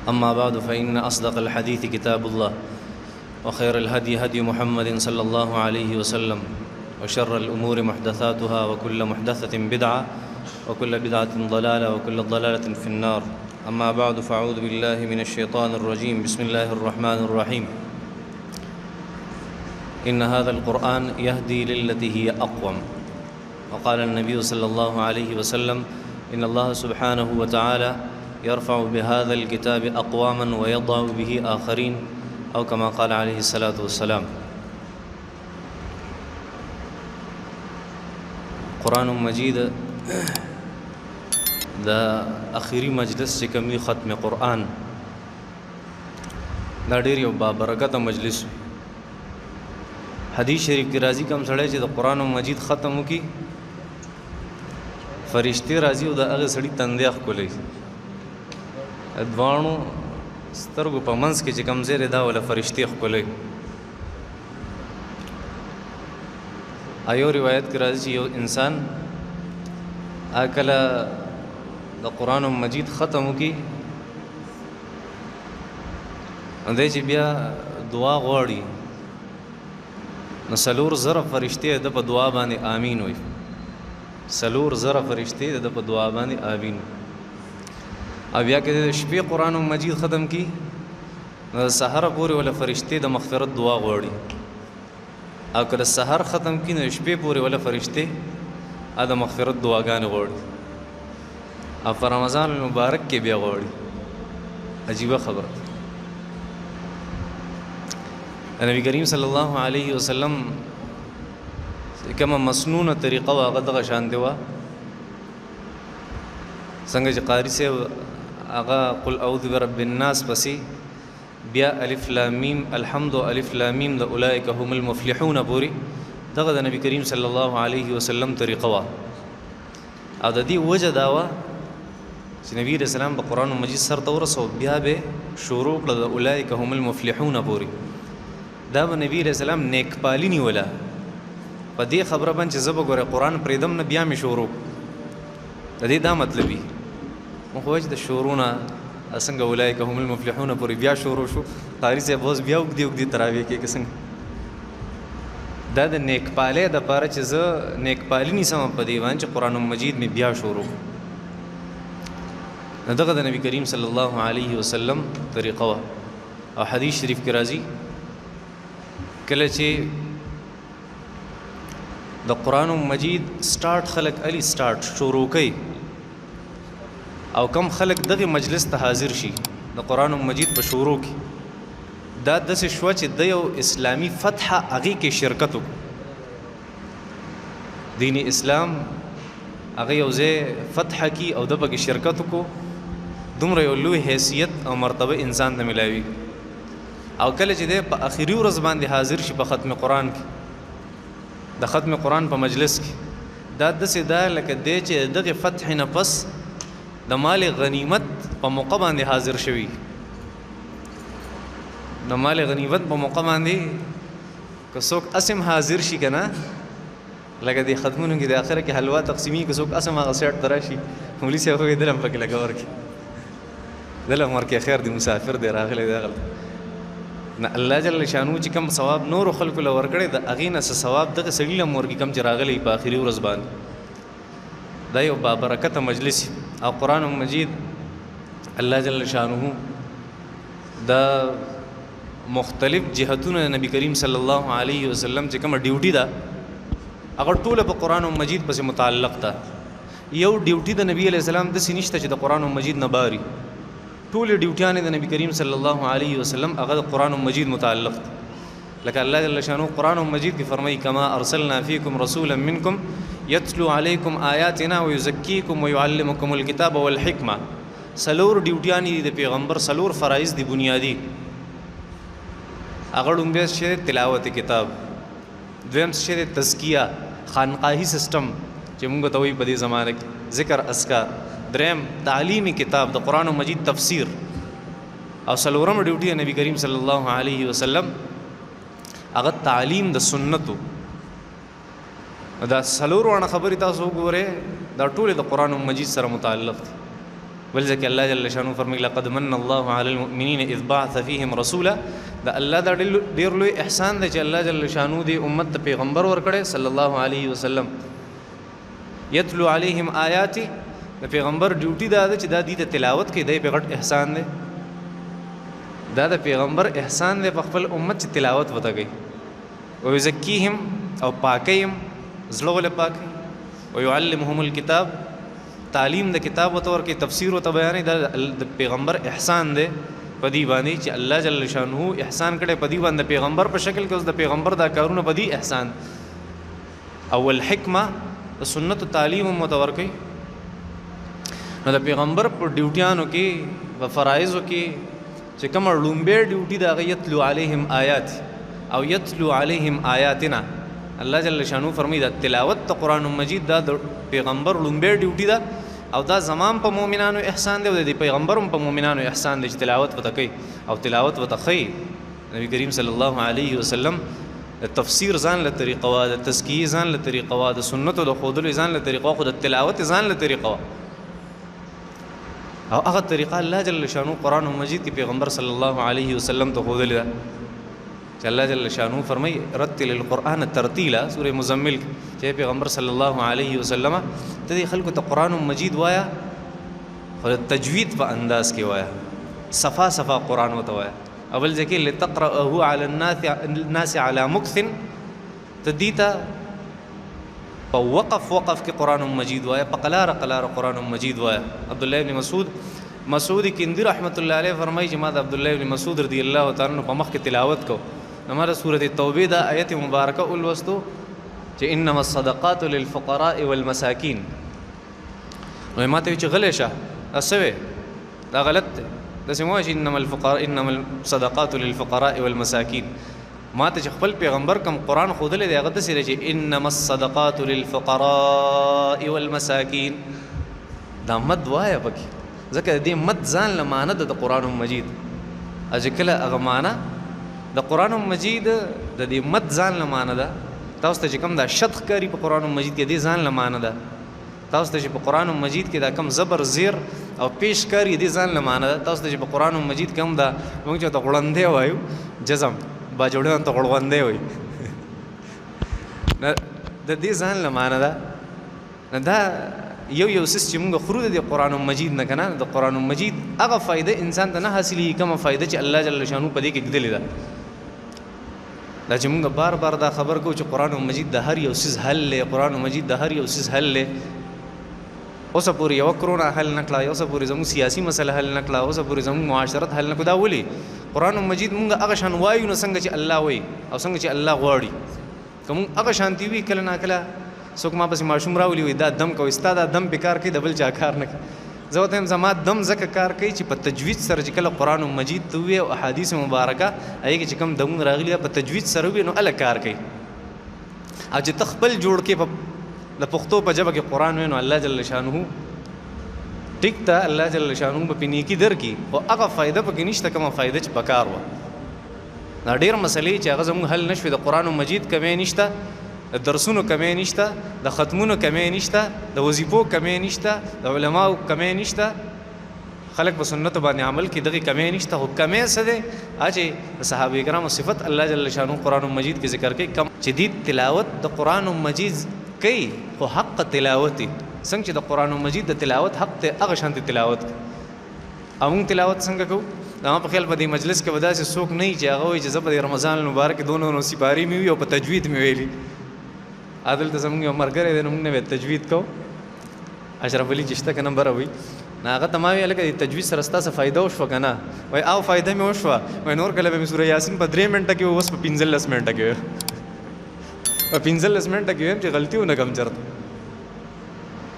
أما بعد، فإن أصدق الحديث كتاب الله، وخير الهدي هدي محمد صلى الله عليه وسلم، وشر الأمور محدثاتها، وكل محدثة بدعة، وكل بدعة ضلالة، وكل ضلالة في النار. أما بعد، فأعوذ بالله من الشيطان الرجيم. بسم الله الرحمن الرحيم. إن هذا القرآن يهدي للتي هي أقوم. وقال النبي صلى الله عليه وسلم: إن الله سبحانه وتعالى يرفع بهذا الكتاب أقواما ويضع به آخرين، أو كما قال عليه الصلاة والسلام. قرآن مجید د اخیری مجلس چې کوم ختم قرآن، دا ډیر یو بابرکته مجلس. حدیث شریف کې راځي، کم سړی چې د قرآن مجید ختم وکي، فرشتي راځي او د هغه سړي تندی ښکلوي. دواړو سترګو په منځ کې چې کوم ځای دی، دا وله فرشتې ښکلوي. ایو روایت کې راځي چې یو انسان کله د قرآن مجید ختم وکي، دی چې بیا دعا غواړي، نو 4000 فرشتې د په دعا باندې آمین وایي. 4000 فرشتې د په دعا باندې آمین. او بیا که د شپې قرآن مجید ختم کی، نو د سحر پورې وله فرشتې د مغفرت دعا غواړي. او که د سحر ختم کی، نو د شپې پورې وله فرشتې د مغفرت دعاګانې غواړي. او په رمضان المبارک کې بیا غواړي. عجیبه خبره. نبی کریم صلی الله علیه وسلم کومه مسنونه طریقه وه، هغه دغه شان دی وه، څنګه چې قاري صاحب هغه قل اعوذ برب الناس پسې بیا الف لام میم الحمد الف لام میم د اولئک هم المفلحون پورې، دغه د نبی کریم صلی الله علیه وسلم طریقه وه. او د دې وجه دا وه چې نبی علیہ السلام په قرآن مجید سر ته ورسو، بیا به شروع کړه د اولئک هم المفلحون پورې. دا به نبی علیہ السلام نیکپالي نیوله په دې خبره باندې چې زه به ګوره قرآن پرېږدم نه، بیا مې شروع. د دې دا مطلب وي. موږ خو وایو چې د شروع نه څنګه اولئک هم المفلحون پورې بیا شروع شو، قاري صاحب اوس بیا اوږدې اوږدې تراویح کوي که څنګه؟ دا د نیکپالۍ دپاره چې زه نیکپالي نیسم په دې باندې چې قرآن مجید مې بیا شروع. نو دغه د نبی کریم صلی الله علیه وسلم طریقه وه. او حدیث شریف کې راځي، کله چې د قرآن مجید سٹارټ خلک علی سٹارټ شروع کوي، او کم خلک دغه مجلس ته حاضر شي د قرآن مجید په شروع کې، دا داسې شوه چې د یو اسلامي فتح هغې کې شرکت وکړو. دین اسلام هغه یو ځای فتح کی او د پکې شرکت وکړو، دومره یو لوی حیثیت او مرتبه انسان ته ملاوي. او کله چې دی په اخري ورځ باندې حاضر شي په ختم قرآن کې، د ختم قرآن په مجلس کې، دا داسې ده لکه دی چې دغې فتح نه پس د مال غنیمت په موقع باندې حاضر شوي. د مال غنیمت په موقع باندې که څوک اسم حاضر شي که نه، لکه دې ختمونو کې د اخره کې حلوا تقسیمي، که څوک اسم هغه سیټ ته راشي، مولوي صاحب وایي دلم پکې لږه ورکړي، دلم ورکړي، خیر دی، مسافر دی، راغلی دی هغلته. نه، الله جل شانو چې کوم ثواب نورو خلکو له ورکړی، د هغې نه څه ثواب دغه سړي له هم ورکړي کوم چې راغلی په اخري ورځ باندې. دا یو بابرکته مجلس. او قرآن مجید الله جل شانه دا مختلف جهتونه نبی کریم صلی الله علیه وسلم چې کومه ډیوټي ده، هغه ټوله په قرآن مجید پسې متعلق ده. یو ډیوټي د نبی علیہ السلام داسې نشته چې د قرآن مجید نه باري. ټولې ډیوټیانې د نبی کریم صلی الله علیه وسلم هغه د قرآن مجید متعلق ده. لکه الله جل شانه قرآن مجید کې فرمایي: کما ارسلنا فیکم رسولا منکم یتلو علیکم آیاتنا ویزکیکم ویعلمکم الکتاب والحکمه. څلور ډیوټیانې دي د پیغمبر، څلور فرایض دي بنیادي. هغه لومړی څه دی؟ تلاوت کتاب. دویم څه دی؟ تزکیه، خانقاهي سیستم چې موږ ته وایي په دې زمانه کې، ذکر اذکار. دریم تعلیم کتاب، د قرآن مجید تفسیر. او څلورم ډیوټي نبی کریم صلی الله علیه وسلم هغه تعلیم د سنتو. دا څلور واړه خبرې تاسو وګورئ، دا ټولې د قرآن مجید سره متعلق دي. بل ځکه الله جل شانه فرمایي لقد من الله على المؤمنین اذ بعث فيهم رسولا. دا الله دا ډیر لوی احسان دی چې الله جل شانه دی امت ته پیغمبر ورکړي صلی الله علیه وسلم. یتلو علیهم آیاتی، د پیغمبر ډیوټي دا ده چې دا دی ته تلاوت کوي، دی په غټ احسان دی. دا د پیغمبر احسان دی په خپل امت چې تلاوت وته کوي. ویزکیهم او پاکیم، زړه ولې پاکوي. ویعلمهم الکتاب، تعلیم د کتاب ورته ورکوي، تفسیر ورته بیانوي. دا د پیغمبر احسان دی په دې باندې چې الله جل شانه احسان کړی په دې باندې پیغمبر په شکل کې. اوس د پیغمبر دا کارونه په دې احسان او الحکمه د سنت تعلیم هم ورته ورکوي. نو د پیغمبر په ډیوټیانو کې، په فرایضو کې چې کومه ړومبۍ ډیوټي ده هغه یتلو علیهم آیات او یتلو علیهم آیاتنا. الله جل شانه فرمایي دا تلاوت د قرآن مجید دا د پیغمبر ړومبۍ ډیوټي ده، او دا زمام په مؤمنانو احسان دی او د پیغمبر هم په مؤمنانو احسان دی چې تلاوت ورته کوي او تلاوت ورته ښیي. نبی کریم صلی الله علیه وسلم د تفسیر ځان له طریقه وه، د تزکیې ځان له طریقه وه، د سنتو د ښودلو ځان له طریقه وه، خو د تلاوت ځان له طریقه وه. او هغه طریقه الله جل شانه قرآن مجید کې پیغمبر صلی الله علیه وسلم ته ښودلې ده چې الله جل شانه فرمایي رتل القرآن ترتیلا، سورة مزمل چې پیغمبر صلی الله علیه وسلم ته دې خلکو ته قرآن مجید وایا، خو د تجوید په انداز کې وایا، صفا صفا قرآن ورته وایا. اول ځکه لتقرأه على الناس على مکث، ته دې ته په وقف وقف کې قرآن مجید وایا، په قلاره قلاره قرآن مجید وایا. عبدالله ابن مسعود کندی رحمت الله علیه فرمایي چې ما د عبدالله ابن مسعود رضی الله تعالی عنہ په مخ کې تلاوت کو، نو ما د سورة توبې دا آیت مبارکه ولوستو چې انما الصدقات للفقراء والمساکین. نو ما ته ویل چې غلی شه، دا څه وې، دا غلط دی، داسې مه وایه چې انما الصدقات للفقراء والمساکین. ما ته چې خپل پیغمبر کوم قرآن ښودلی دی هغه داسې دی چې انما الصدقات للفقراء والمساکین. دا مد وایه پکې، ځکه د دې مد ځان له معنی ده د قرآن مجید. او چې کله هغه معنی د قرآن مجید د دې مد ځان له معنی ده، تاسو ته چې کوم دا شد ښکاري په قرآن مجید کې دې ځان له معنی ده. تاسو ته چې په قرآن مجید کې دا کوم زبر زیر او پیش ښکاري دې ځان له معنی ده. تاسو ته چې په قرآن مجید کې هم دا موږ چې ورته غړندی وایو، جزم باجوړیان ته غړوندی وایي، د دې ځان له معنی ده. نو دا یو یو څیز چې موږ خورو د دې قرآن مجید نه که نه، د قرآن مجید هغه فایده انسان ته نه حاصلېږي کومه فایده چې الله جل شانه په دې کې ږدلې ده. دا چې موږ بار بار دا خبر کوو چې قرآن مجید د هر یو څیز حل دی، قرآن مجید د هر یو څیز حل دی، اوسه پورې یوه کرونا حل نه کړه، اوسه پورې زموږ سیاسي مسله حل نه کړه، اوسه پورې زموږ معاشرت حل نه کړو. دا ولې؟ قرآن مجید موږ هغه شان وایو نو څنګه چې الله وایي او څنګه چې الله غواړي. که موږ هغه شانتي وي، کله ناکله څوک ما پسې ماشوم راولي وایي دا دم کوي، ستا دا دم پې کار کوي د بل چا کار نه کوي. زه ورته وایم زما دم ځکه کار کوي چې په تجوید سره چې کله قرآن مجید ته ووایي او احادیث مبارکه هغې کې چې کوم دمونه راغلي په تجوید سره ووایي نو هله کار کوي. او چې ته خپل جوړ کې په د پښتو په ژبه کې قرآن وایي نو الله جل شانه ټیک ته الله جل شانه به پې نیکي درکړي، خو هغه فایده پکې نشته کومه فایده چې پکار وه. دا ډېر مسلې چې هغه زموږ حل نه شوې، د قرآن مجید کمی نشته، د درسونو کمی نشته، د ختمونو کمی نشته، د وظیفو کمی نشته، د علماو کمی نشته، خلک په سنتو باندې عمل کې دغې کمی نشته. خو کمی څه دی؟ هغه چې د صحابه کرامو صفت الله جل شانه قرآن مجید کې ذکر کوي، کم چې دی تلاوت د قرآن مجید کوي خو حق تلاوت یې څنګه چې د قرآن مجید د تلاوت حق دی هغه شان تلاوت کوي. او موږ تلاوت څنګه کوو؟ زما په خیال په دې مجلس کې به داسې څوک نه وي چې هغه وایي چې زه په دې رمضان المبارک کې دونه نو سپارې مې وي او په تجوید مې ویلي. دلته زموږ یو ملګری دی نو موږ نه به تجوید کوو، اشرف علي چې شته که نه بره وي، نو هغه ته ما ویل لکه د تجوید سره ستا څه فایده وشوه که نه؟ وایي او فایده مې وشوه. وایي نور کله به مې سوره یاسین په 3 منټه کې اوس په 15 منټه کې ویم، په 15 منټه کې ویم چې غلطي ونه کړم چېرته.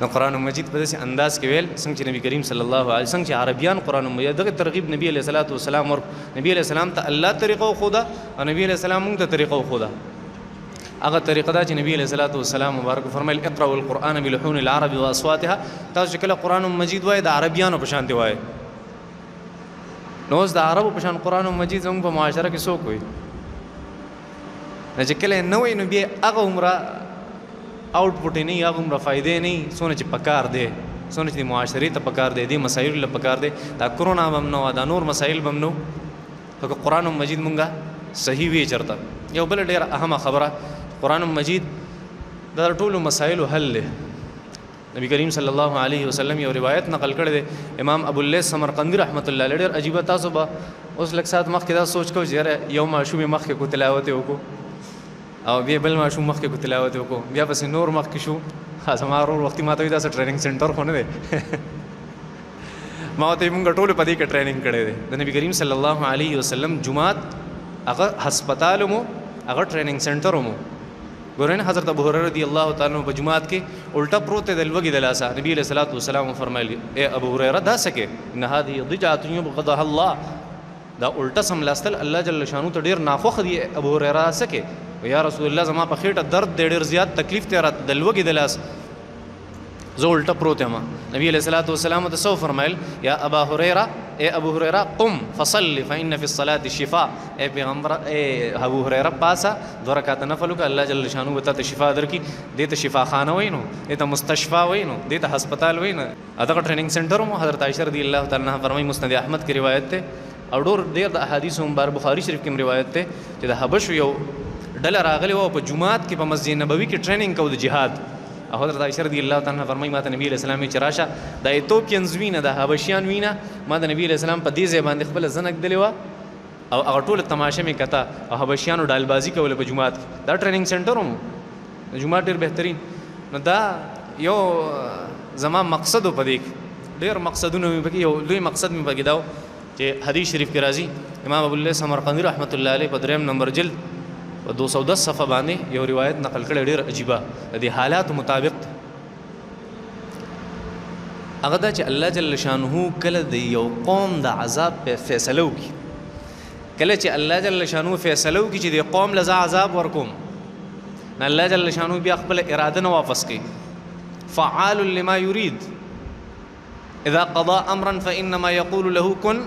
نو قرآن مجید په داسې انداز کې ویل څنګه چې نبی کریم صلی الله علیه څنګه چې عربیان قرآن مجید دغه ترغیب نبی علیه الصلاة والسلام ور نبی علیه السلام ته الله طریقه وښوده او نبی علیه السلام موږ ته طریقه وښوده. هغه طریقه دا چې نبی علیه الصلاة والسلام مبارک فرمایل اقرأوا القرآن بلحون العرب واصواتها. تاسو چې کله قرآن مجید وایئ د عربیانو په شان دی وایئ. نو اوس د عربو په شان قرآن مجید زموږ په معاشره کې څوک وایي؟ نه چې کله یې نه وایي نو بیا هغه عمره آوټپوټ یې نه وي، هغه عمره فایدې نه وي څونه چې پکار دی، څونه چې د معاشرې ته پکار دی، دې مسایلو له پکار دی. دا کرونا به هم نه وه، دا نور مسایل به هم نه وو، خو که قرآن مجید مونږه صحیح وی چرته. یو بله ډېره اهمه خبره، قرآن مجید دا ټولو مسایلو حل دی. نبی کریم صلی الله علیه وسلم یو روایت نقل کړی دی، امام ابو اللیث سمرقندي رحمت الله علیه. ډېر عجیبه، تاسو به اوس لږ ساعت مخکې دا سوچ کوئ چې یاره یو ماشوم یې مخکې کو تلاوت یې وکړو، او بیا بل ماشوم مخکې کو تلاوت یې وکړو، بیا پسې نور مخکې شو. زما ورور وختي ما ته وایي دا څه ټریننګ سنټر خو نه دی. ما ورته مونږ ټولو په دې کې ټریننګ کړی دی. د نبی کریم صلی الله علیه وسلم جومات هغه هسپتال مو، هغه ټریننګ سنټر مو. ګورئ نه، حضرت ابو هريره رضی الله تعالی عنہ په جومات کې الټه پروت دی د لوږې د لاسه. نبی علیه الصلاة والسلام وفرمایل، ای ابو هريره دا څه کې؟ ان هذه ضجعة يبغضها الله. دا الټه سملاستل الله جل شانو ته ډېر ناخوښ دی. ابو هريره څه کې؟ یا رسول الله زما په خېټه درد دی، ډېر زیات تکلیف دی راته د لوږې د لاس، زه الټه پروت یم. نبی علیه الصلاة والسلام ته څه وفرمایل؟ یا ابا هريره، ای ابو هريره، قم فصل فإن في الصلاة شفاء. ای پیغمبر، ای ابو هريره، پاسه دوه رکعته نفل وکړه، الله جل شانه به تا ته شفا درکړي. دې ته شفاخانه وایي نو، دې ته مستشفا وایي نو، دې ته هسپتال وایي نو، دغه ټریننګ سنټر مو. حضرت عائشه رضی الله تعالی عنها فرمایي، مسند احمد کې روایت ده او ډور ډېر د احادیث مبارک بخاري شریف کې روایت ده، چې د حبشو یو ډله راغلې وه په جومات کې، په مسجد نبوي کې ټریننګ کو د جهاد. او حضرت عائشه رضی الله تعالی عنها فرمایي، ما ته نبی علیه السلام چې راشه د ایتوپینز وینه، د حبشیان وینه، ما د نبی علیه السلام په دې ځای باندې خپله زنه ږدلې وه او هغه ټوله تماشه مې کته، او حبشیانو ډالبازي کوله په جومات کې. دا ټریننګ سنټر هم جومات ډېر بهترین. نو دا یو زما مقصد و په دې کې، ډېر مقصدونه مې پکې، یو لوی مقصد مې پکې دا و چې حدیث شریف کې راځي، امام ابو اللیث سمرقندي رحمت الله علیه په دریم نمبر جلد په 210 صفحه باندې یو روایت نقل کړی، ډېر عجیبه د دې حالاتو مطابق. هغه دا چې الله جل شانه کله د یو قوم د عذاب په فیصله وکړي، کله چې الله جل شانه فیصله وکړي چې د قوم له زه عذاب ورکوم، نو الله جل شانه بیا خپله اراده نه واپس کوي. فعال لما يريد، اذا قضى امرا فانما يقول له كن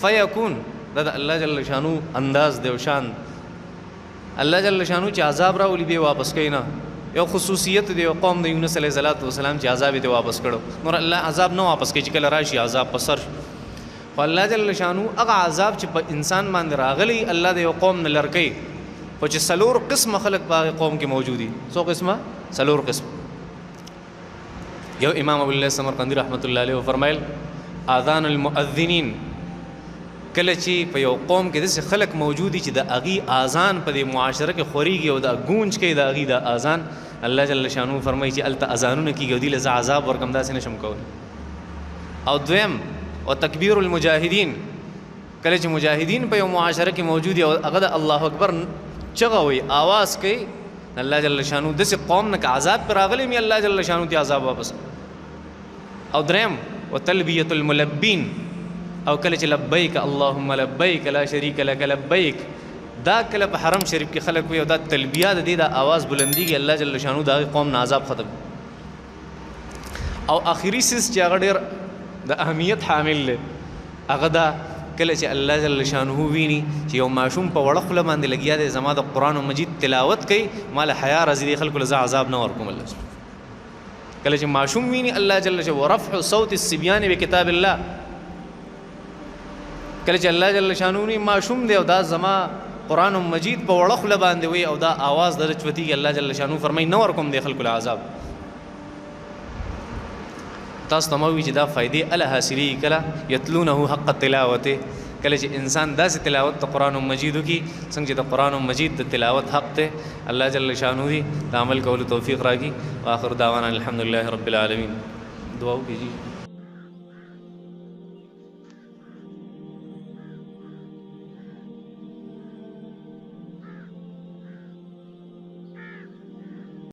فيكون. دا د الله جل شانه انداز دی او شان. الله جل شانه چې عذاب راولي بیا واپس کوي نه. یو خصوصیت دی یو قوم د یونس علیه الصلاة والسلام چې عذاب یې واپس کړو، نور الله عذاب نه واپس کوي چې کله راشي عذاب په سر. خو الله جل شانه هغه عذاب چې په انسان باندې راغلی الله د یو قوم نه لر کوي، خو چې څلور قسمه خلک په هغې قوم کې موجود دي. څو قسمه؟ څلور قسم. یو امام ابو الله سمرقندي رحمت الله علیه وفرمایل، اذان المؤذنین، کله چې په یو قوم کې داسې خلک موجود دي چې د هغې اذان په دې معاشره کې خورېږي او دا ګونج کوي د هغې د اذان، الله جل شانه فرمایي چې هلته اذانونه کېږي او دوی له زه عذاب ورکړم، داسې نه شم کولی. او دویم او تکبیر المجاهدین، کله چې مجاهدین په یو معاشره کې موجود دي او هغه د الله اکبر چغه وایي، آواز کوي، الله جل شانه داسې قوم نه که عذاب پرې راغلی وي، الله جل شانه ته عذاب واپس. او دریم وتلبیة الملبین، او کله چې لبیک اللهم لبیک لا شریک لک لبیک، دا کله په حرم شریف کې خلک وي او دا تلبیه د دې دا آواز بلندیږي، الله جل شانه د هغې قوم نه عذاب ختم. او آخري څیز چې هغه ډېر د اهمیت حامل دی، هغه دا کله چې الله جل شانه ویني چې یو ماشوم په وړه خوله باندې لګیا دی زما د قرآن مجید تلاوت کوي، ما له حیا راځي، دې خلکو له زه عذاب نه ورکوم. الله کله چې ماشوم ویني الله جل شانه ورفع صوت الصبیان بکتاب الله، کله چې الله جل شانه ویني ماشوم دی او دا زما قرآن مجید په وړه خوله باندې وي او دا آواز در چوتیږي، الله جل شانه فرمایي نه ورکوم دې خلکو له عذاب. تاسو ته ما وویل چې دا فایدې اله حاصلېږي کله یتلونه حق تلاوته، کله چې انسان داسې تلاوت د قرآن مجید وکړي څنګه چې د قرآن مجید د تلاوت حق دی. الله جل شانه دې د عمل کولو توفیق راکړي. واخر دعوانا الحمدلله رب العالمین. دعا وکړئ جی.